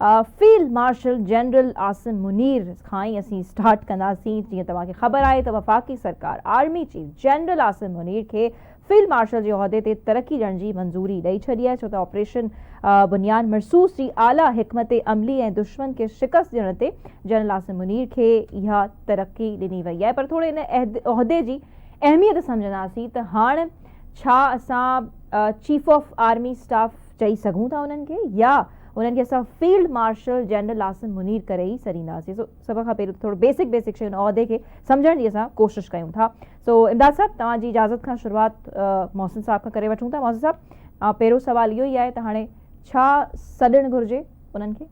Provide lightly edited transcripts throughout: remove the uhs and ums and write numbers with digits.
Field marshal general Asim Munir کان ئي اسين اسٽارٽ ڪنداسين. جيئن توهان کي خبر آهي ته وفاقي سرڪار army chief general Asim Munir کي فيلڊ مارشل جي عهدي تي ترقي ڏيڻ جي منظوري ڏئي ڇڏي آهي، ڇو ته آپريشن بنيان مرصوص جي اعليٰ حڪمت عملي ۽ دشمن کي شڪست ڏيڻ تي جنرل عاصم منير کي اها ترقي ڏني وئي آهي. پر ٿورو ان عهدي جي اهميت سمجهنداسين ته هاڻ ڇا اسان چيف آف آرمي اسٽاف چئي سگهون ٿا انهن کي يا انهن کي اسان field marshal general Asim Munir ڪري ئي سڏينداسين. سو سڀ کان پهريون ٿورو بيسڪ بيسڪ شيون عهدي کي سمجهڻ جي اسان ڪوشش ڪيون ٿا. سو امداد صاحب توهان جي اجازت کان شروعات محسن صاحب کان ڪري وٺون ٿا. محسن صاحب پهريون سوال اهو ئي آهي ته هاڻي ڇا سڏڻ گهرجي انهن کي؟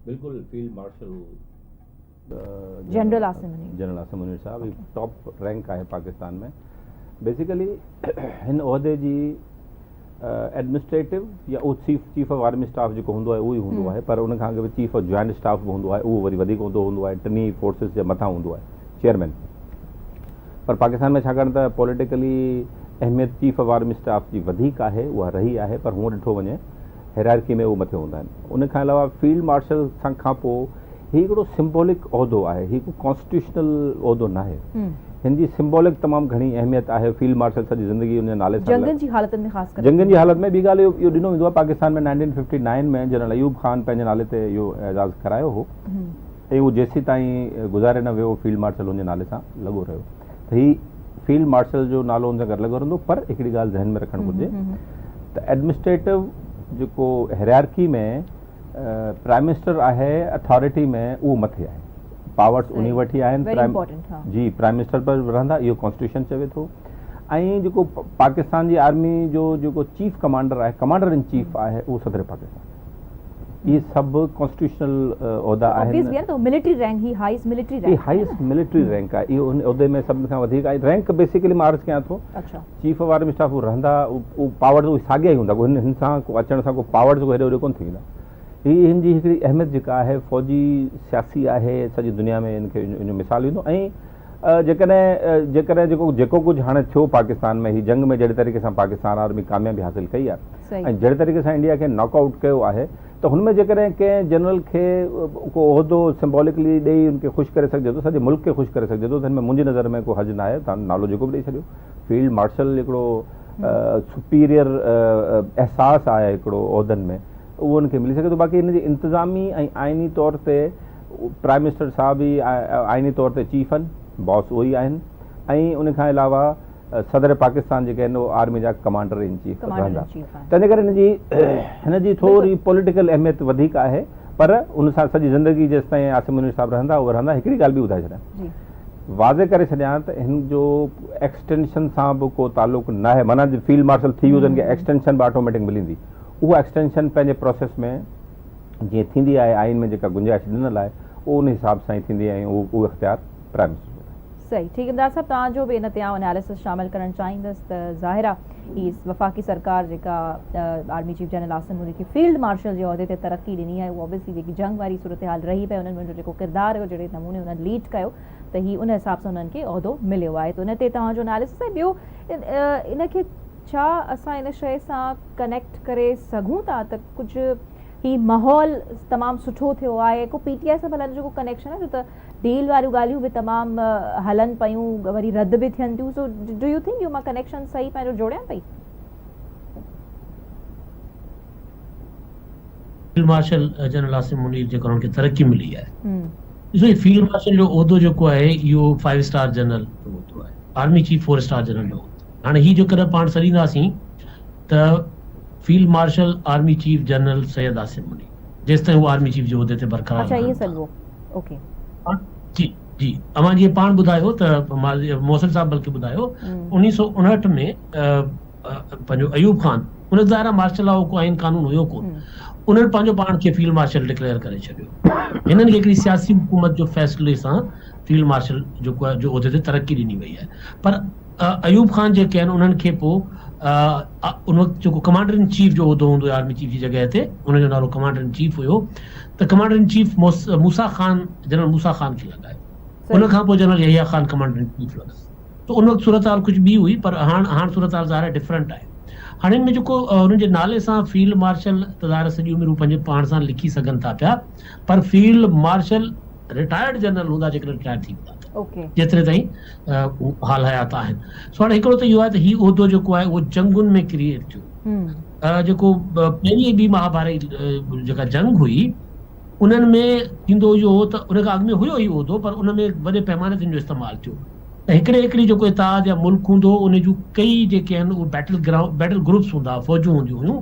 بلڪل field marshal general Asim Munir. General Asim Munir صاحب هي ٽاپ رينڪ آهي پاڪستان ۾. بيسيڪلي هن عهدي جي ايڊمنسٽريٽو يا اهو chief chief of army staff جيڪو هوندو آهي اهو ئي هوندو آهي، پر ان کان اڳ ۾ چيف آف جوائنٽ اسٽاف به هوندو آهي، اهو وري وڌيڪ عهدو هوندو آهي، ٽنهي فورسز جي مٿان هوندو آهي چيئرمين. پر پاڪستان ۾ ڇاڪاڻ ته پوليٽيڪلي اهميت چيف آف آرمي اسٽاف جي وڌيڪ آهي، اها رهي آهي، پر هونء ڏٺو وڃي هيرارڪي ۾ اهو مٿي هوندا آهن. ان کان علاوه فيلڊ مارشل سان کان پوء هي هڪڙو سمبولڪ عهدو آهي، هي ڪو ڪانسٽيٽيوشنل عهدو ناهي. هن جي سمبولڪ تمام گهڻي اهميت آهي. فيلڊ مارشل سڄي زندگي ان جي نالي سان جنگن جي حالتن ۾ خاص ڪري. جنگن جي حالت ۾ ٻي ڳالهه اهو ڏنو ويندو آهي پاڪستان ۾ 1959 ۾ جنرل ايوب خان پنهنجي نالي تي اهو اعزاز ڪرايو هو ۽ اهو جيسيتائين گذاري نه ويو فيلڊ مارشل هن جي نالي سان لڳو رهيو ته هي فيلڊ مارشل جو نالو ان سان گڏ لڳو رهندو. پر هڪڙي ڳالهه ذهن ۾ رکڻ گهرجي ته ايڊمنسٽريٽو جيڪو هيرارڪي ۾ پرائم منسٽر آهي اٿارٽي ۾ اهو مٿي آهي، پاورس انهي وٽ ئي آهن، جي پرائم منسٽر پر رهندا، اهو ڪانسٽيٽيوشن چوي ٿو. ۽ جيڪو پاڪستان جي آرمي جو جيڪو چيف ڪمانڊر آهي، ڪمانڊر ان چيف آهي، اهو صدر پاڪستان آهي. اهي سڀ ڪانسٽيٽيوشنل عهدا آهن. ملٽري رينڪ، هي هائيسٽ ملٽري رينڪ هي هائيسٽ ملٽري رينڪ آهي، اهو ان عهدي ۾ سڀني کان وڌيڪ آهي. رينڪ بيسيڪلي مان عرض ڪيان ٿو چيف آف آرمي اسٽاف هو رهندا، اهو پاور ته اهي ساڳيا ئي هوندا، ڪو هن سان ڪو اچڻ سان ڪو پاور ته ڪو هيڏي هوڏي ڪونه ٿي ويندا. هي هن جي هڪڙي اهميت جيڪا آهي فوجي سياسي آهي، سڄي دنيا ۾ هن کي ان جو مثال ايندو. ۽ جيڪڏهن جيڪڏهن جيڪو جيڪو ڪجهه هاڻي ٿيو پاڪستان ۾ هي جنگ ۾ جهڙي طريقي سان پاڪستان آرمي ڪاميابي حاصل ڪئي آهي ۽ جهڙي طريقي سان انڊيا کي ناڪ آئوٽ ڪيو آهي ته هن ۾ جيڪڏهن ڪنهن جنرل کي ڪو عهدو سمبولڪلي ڏئي ان کي خوش ڪري سگهجي ٿو، سڄي ملڪ کي خوش ڪري سگهجي ٿو ته هن ۾ منهنجي نظر ۾ ڪو حرج ناهي. توهان نالو جيڪو به ڏئي ڇڏيو، فيلڊ مارشل هڪڙو سپيريئر احساس آهي هڪڙو عهدن ۾ اهو ان کي ملي سگهي ٿو. باقي هن جي انتظامي ۽ آئيني طور تي پرائم منسٽر صاحب ئي آئيني طور تي چيف آهن، باس اهو ئي آهن ۽ ان کان علاوه صدر پاڪستان جيڪي آهن اهي آرمي جا ڪمانڊر ان چيف رهندا. تنهنجي ڪري هن جي هن جي ٿوري پوليٽيڪل اهميت وڌيڪ آهي پر ان سان سڄي زندگي جيستائين عاصم منير صاحب رهندا اهي رهندا. هڪڙي ڳالهه ٻي ٻڌائي ڇڏيان، واضح ڪري ڇڏيان ته هن جو ايڪسٽينشن سان به ڪو تعلق ناهي، معنيٰ فيلڊ مارشل ٿي ويو ته هن کي ايڪسٽينشن به آٽوميٽڪ ملي ويندي. اها ايڪسٽينشن پنهنجي پروسيس ۾ جيئن ٿيندي آهي، آئين ۾ جيڪا گنجائش ڏنل آهي اهو ان حساب سان ئي ٿيندي ۽ اهو اختيار پرائم منسٽر جو آهي. صحيح ٺيڪ امداد صاحب توهان جو به ان تي آئون اناليسس شامل ڪرڻ چاهيندس ته ظاهر آهي هي وفاقي سرڪار جيڪا army chief general Asim Munir کي فيلڊ مارشل جي عهدي تي ترقي ڏني آهي اهو اوبويسلي جيڪي جنگ واري صورتحال رهي پئي انهن ۾ ان جو جيڪو ڪردار هيو جهڙي نموني انهن ليڊ ڪيو ته هي ان حساب سان انهن کي عهدو مليو آهي ته ان تي توهان جو اناليسس ۽ ٻيو ان کي ڇا اسان ان شيء سان ڪنيڪٽ ڪري سگهون ٿا ته ڪجهه هي ماحول تمام سٺو ٿيو آهي ڪو پي ٽي آء سان ڀلا ان جو ڪو ڪنيڪشن آهي ڇو ته ڊيل واريون ڳالهيون به تمام هلن پيون وري رد به ٿين ٿيون سو do you think اهو مان ڪنيڪشن صحيح پنهنجو جوڙيان پئي؟ Field marshal general Asim Munir جيڪر ان کي ترقي ملي آهي ڏسو هي فيلڊ مارشل جو عهدو جيڪو آهي اهو فائيو اسٽار جنرل جو عهدو آهي army chief four star general جو عهدو هاڻي هي جيڪڏهن پاڻ سڏينداسين ته field marshal army chief general Syed Asim Munir جيستائين هو آرمي چيف جي عهدي تي برقرار اڇا ائين رهن ٿا. سڏبو اوڪي. جي جي اوهان جيئن پاڻ ٻڌايو ته محسن صاحب بلڪه ٻڌايو 1959 ۾ پنهنجو ايوب خان ان ظاهر آهي مارشل لا ڪو آئين قانون هيو ڪون انهن پنهنجو پاڻ کي فيلڊ مارشل ڊڪليئر ڪري ڇڏيو هنن کي هڪڙي سياسي حڪومت جو فيصلي سان فيلڊ مارشل جو جو عهدي تي ترقي ڏني وئي آهي پر ايوب خان جيڪي آهن انهن کي پوء ان وقت جيڪو ڪمانڊر ان چيف جو عهدو هوندو هيو آرمي چيف جي جڳهه تي ان جو نالو ڪمانڊر ان چيف هيو ته commander in chief Musa Khan general Musa Khan کي لڳايو ان کان پوء general Yahya Khan commander in chief لڳس ته ان وقت صورتحال ڪجهه ٻي هئي پر هاڻ هاڻ صورتحال ظاهر آهي ڊفرنٽ آهي. هاڻي هن ۾ جيڪو انهن جي نالي سان فيلڊ مارشل ته ظاهر سڄي عمر هو پنهنجي پاڻ سان لکي سگهن ٿا پيا پر فيلڊ مارشل رٽائرڊ جنرل هوندا جيڪڏهن رٽائرڊ ٿي ويندا ته جيتري تائين هو حال حيات آهن. سو هاڻي هڪڙو ته اهو آهي ته هي عهدو جيڪو آهي اهو جنگن ۾ ڪريئيٽ ٿيو. جيڪو پهرين ۽ ٻي مهاڀاري جيڪا جنگ هئي انهن ۾ ٿيندو اهو هو ته ان کان اڳ ۾ هيو هي عهدو پر ان ۾ وڏي پئماني تي ان جو استعمال ٿيو ته هڪڙي هڪڙي جيڪو اتحاد يا ملڪ هوندو هو ان جون ڪئي جيڪي آهن اهي بيٽل گرائونڊ بيٽل گروپس هوندا هئا فوجون هونديون هيون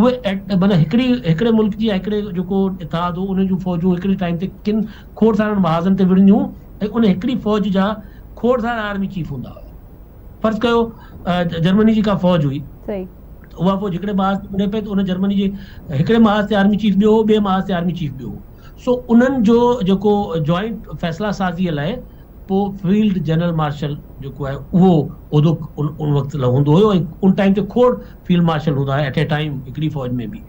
اهي معنيٰ هڪڙي هڪڙي ملڪ جي يا هڪڙي جيڪو اتحاد هو ان جون فوجون هڪڙي ٽائيم تي ڪن کوڙ سارن محاذن تي وڙهنديون ۽ ان هڪڙي فوج جا کوڙ سارا آرمي چيف هوندا هيا. فرض ڪيو جرمني جي ڪا فوج هئي ته اها فوج هڪڙي محاذ تي وڙهي پئي ته ان جرمني جي هڪڙي محاذ تي آرمي چيف ٻيو هو ٻئي محاذ تي آرمي چيف ٻيو هو سو انهن جو جيڪو جوائنٽ فيصلا سازي لاء پوء فيلڊ جنرل مارشل جيڪو آهي اهو عهدو ان وقت هوندو هيو ۽ ان ٽائيم تي کوڙ فيلڊ مارشل هوندا هيا ايٽ اي ٽائيم هڪڙي فوج ۾ به.